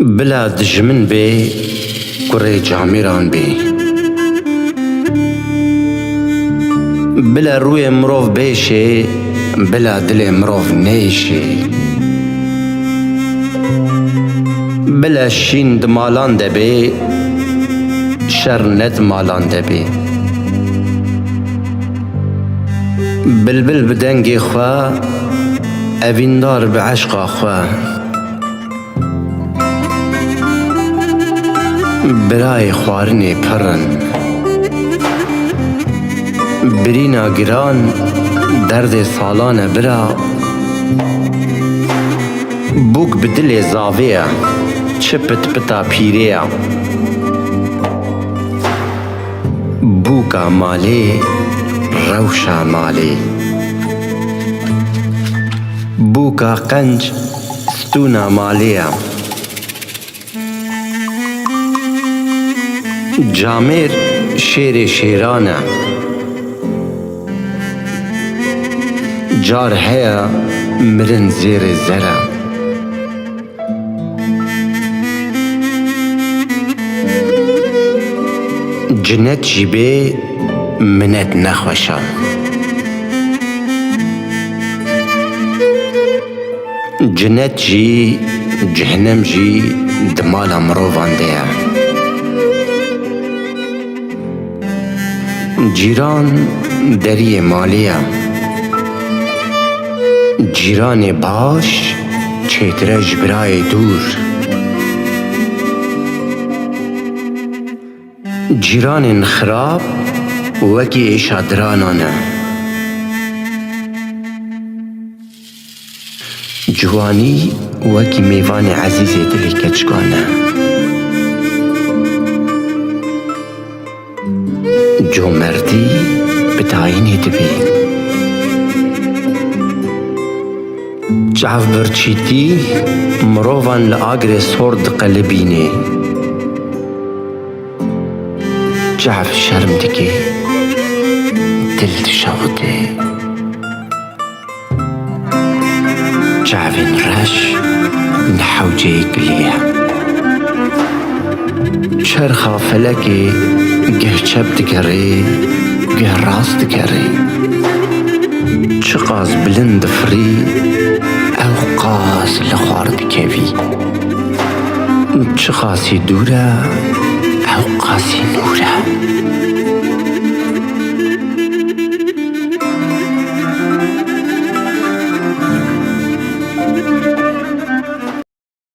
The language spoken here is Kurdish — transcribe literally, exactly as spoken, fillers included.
Bila dijmin bê, kurê camêran bê. Bila rûyê mirov bêşê, bila dilê mirov nêşê. Bila şîn di malan de bê, şer ne di malan de bê. Bilbil bi dengê xwe, evîndar bi eşqa xwe. Birayê xwarinê pir in. Birîna giran derdê salan e bira. Bûk bi dilê zavê ye, çi pitpita pîrê ye. Bûka malê, rewşa malê. Bûka qenc, stûna malê ye. Camêr şêrê şêran e. Car heye mirin zêrê zer e. Cinet jî bê minet nexweş e. Cinet jî, cihnem jî di mala mirovan de ye. Cîran deriyê malê ye. Cîranê baş çêtir e ji birayê dûr. Cîranên xirab wekî êşa diranan e. Ciwanî wekî mêvanê ezîzê dilê keçikan e. Comerdî bi dayînê dibê. Çavbirçîtî mirovan li agirê sor diqelibînê. Çav şerm dike, dil dişewite. Çavên reş nehewceyê gilê ye. Çerxa felekê geh çep digerê, geh rast digerê. Çiqas bilind difirî, ew qas li xwar dikevî. Çiqasî dûr e, ew qasî nûr e.